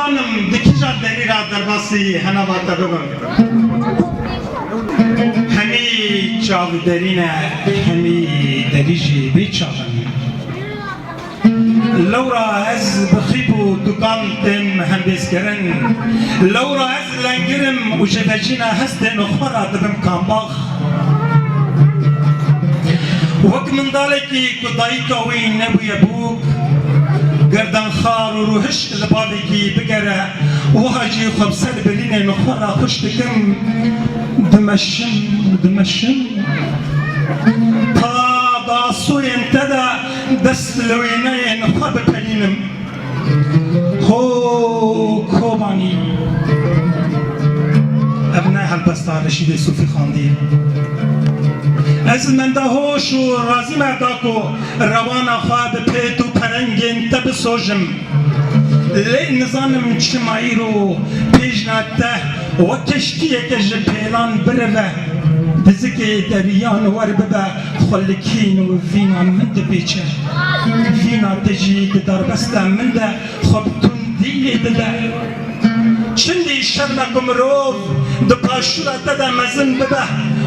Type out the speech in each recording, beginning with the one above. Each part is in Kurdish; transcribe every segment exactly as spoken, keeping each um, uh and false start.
Xanim, di kîja derî re derbasî hena va te bibim? Hemî çav derî ne, hemî derî jî bê çav in. Lewra ez bi xîp û tukan têm hembêzkirin. Lewra ez lengir im û ji vecîna hestên xwe re dibim kambax. Wek mindalekî ku dayika wî nebûye bûk, gerdanxar û rûhişk li bavekî bigere, wiha jî xwe bi ser birînên xwe re xweş dikim, dimeşim, dimeşim. Ta di asûyên te de dest li wêneyên xwe bipelînim. Ho Kobanî. Ev ne helbesta Reşîdê Sofî Xandî. Ez menda hoş û razî me da ku rewana xwe bi pêt û perengên te bisojim. Lê nizanim çima îro pêjna te wek keştiyeke ji pêlan birive, dizikê deriyan wer bibe, xwe li kîn û vîna min dipêçe. Vîna te jî di darbesta min de xwe bi tundî lê dide. Çi dî şerm e ku mirov di paşûra te de mezin bibe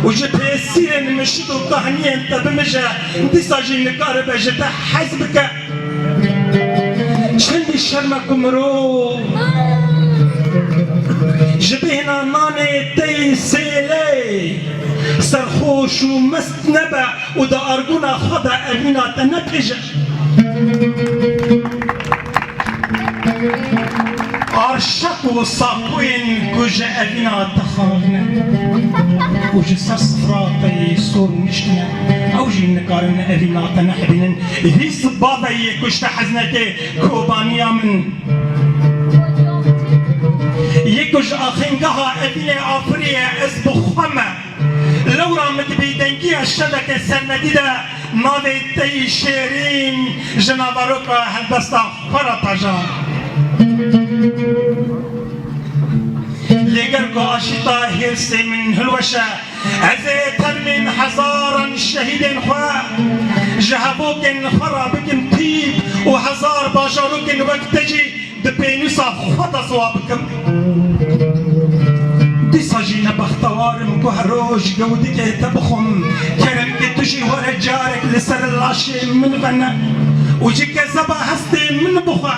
û ji pêsîrên mişit û kahniyên te bimije, dîsa jî nikaribe ji te hez bike. Çi dî şerm e ku mirov ji bêhna nanê te yê sêlê serxweş û mest nebe û di arguna xwe de evîna te nepêje. Arşak û saqoyên ku ji evîna te xarine û ji ser sifra te yê sor niştine, ew jî nikarin evîna te nehebînin. Hîs baveyê ku ji te hez neke Kobaniya min. Yê ku ji axêngeha evînê afiriye ez bi xwe me. Lewra min di bêdengiya şeveke sermedî de navê te yî şêrîn ji naveroka helbesta xwe re pejand. Lê ger ku aşîta hêrsê min hilweşe, ez ê termên hezaran şehîdên xwe ji hevokên xwe re bikim tîp û hezar bajarokên wek te jî di pênûsa xwe de ziwa bikim. Dîsa jî ne bextewar im ku her roj gewdikê te bixwim. Kerem ke tu jî were carek li ser laşê min vene û ji kezeba hestê min bixwe.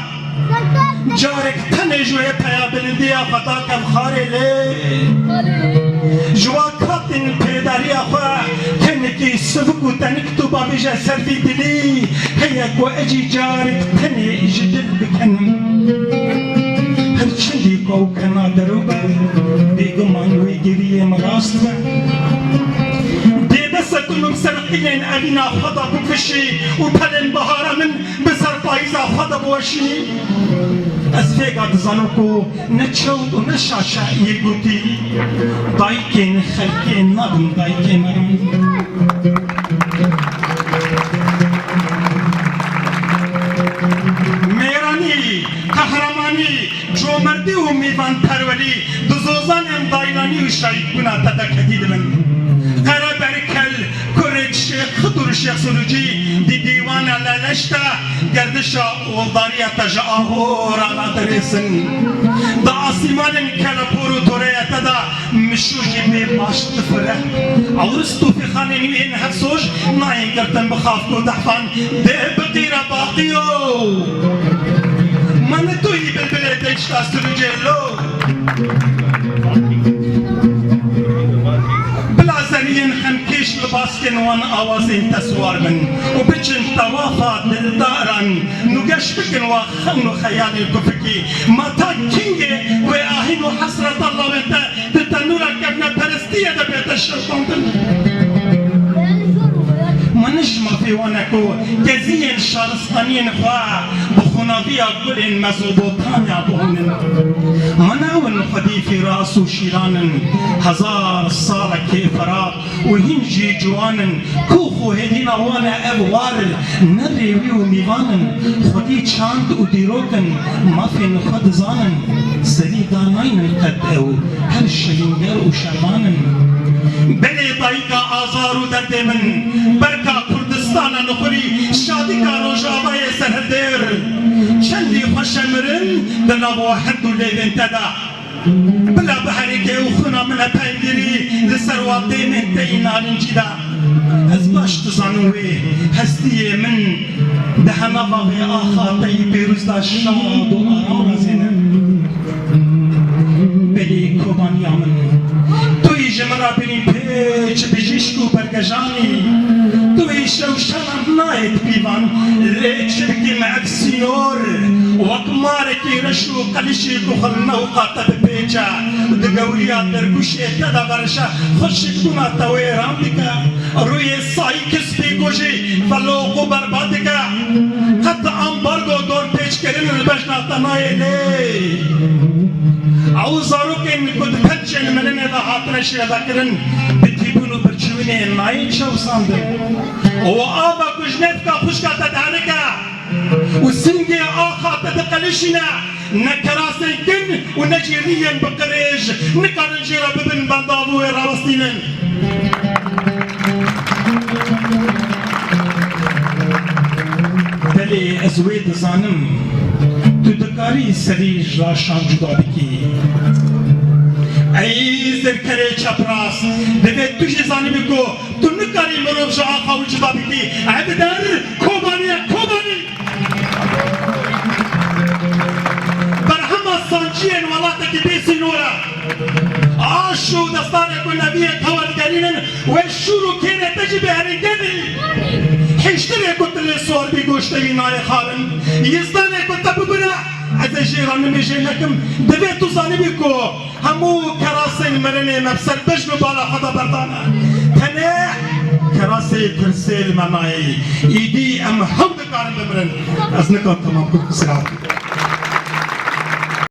Carek tenê ji wê peya bilindiya xwe da kevxarê lê. Ji wa katên pêdariya xwe tenekî sivik û tenik tu bavêje ser vî dilî heye ku ez jî carek tenê ji dil bikenim. Her çendî ku ew kena derobe, bêguman wê geriyê min rast be. Dê bes e ku min bi ser qîlên evîna xwe de bikişî û pelên bahara min bi ser payîza xwe de biweşînî. Ez vêga dizanim ku ne çewt û ne şaşe yê gotî, dayikên xelkê nabin dayikê me. Mêranî, qehremanî, comerdî û mîvanperwerî di zozanên dayranî û şahîdbûna te de kedî dibin. Qere Berkel, kurê Şêx Xidr û Şêx Sirûcî di dîwana Leleş de gerdişa oldariya te ji ahora nadirêsin. Di asîmanên kelepûr û toreya te de mişû jî bê baş difire. Ewris tûfîxanên wî yên hevsoj nayên girtin bi xafk û dehfan dê biqîre baqiyo. Mane tu yî bilbilê deşta Sirûcê lo. Bila zeriyên xemkêş li baskên wan awazên te siwar bin û biçin tewafa dildaran, nûgeş bikin wa xewn û xeyalên ku fikî. Ma ta kingê wê ahîn û hesreta lawên te di tenûra kevneperestiyê de bête şewitandin? Ma ne ji mafê wan e ku keziyên şaristaniyên xwe bi xunaviya gulên Mezopotamya bihûnin? Ma ne ew in xwedî Fîras û Şîran in, hezar salekê Ferat û hîn jî ciwan in, ku xwe hêdîna wan e ev war ne rêwî û mîvan in, xwedî çand û dîrok in, mafên xwe dizanin, serî danaynin qet ew, her şevînger û şervan in. Belê dayika azar û derdê min, berka Kurdistana nixurî, şadika Rojavayê serhildêr, çendî xwe Şemirin di nava hend û lêvên te de. Bila biherike û xwina min hepengirî li ser wateyên te yî narincî de. Ez baş dizanim wê hestiyê min di henava vê axa te yî pêrûz de şad û aram razîne. Belê kobaniya min, tu yî ji min re birîn pêç, bijîşk û bergejan î. Tu yî şewşana nayê di pîvan, lê çirkî me ev sînor, wek marekî reş û qelişî ku xwe li newqa te bipêçe, di gewriya dergûşê te de verişe, xweşikbûna te wêran dike. Rûyê sayî kispî ku jî feloq û berbat dike. Qet ambargo dorpêçkirin li bejna te nayê lê. Ew zarokên ku di pençên mirinê de hatine şêvekirin, bi tîbûn û birçiwînê nayên çewsandin. Û ava ku ji nêvka xwişka te derike û singê axa te diqelişîne, ne kerasên kin û ne jî rîyên bi qirêj nikarin jê re bibin bendavû wê rawestînin. Belê ez wê dizanim, tu dikarî serî ji laşan cuda bikî. Ey zirkerê çepras, divê tu jî zanibî ku tu nikarî mirov ji axa wî cuda bikî. Hevdar, Kobanî ye, Kobanî! Berhema sanciyên welatekî bê sînor e. Aş û destarê ku neviyê tewe digerînin, wê şûr û kêrê te jî bê herî genî. Hiştirê ku tu lê sor bî goştê wî nayê xalin. Yizdanê ku te bibire, ez ê jê re nimêjê nekim. Divê tu zanibî ku hemû kerasên mirinê me bi ser bejn û bala xwe de berdane. Tenê kerasê tirsê li me nayê. Îdî em hew dikarin bimirin. Ez nikan temam bikim, xizira.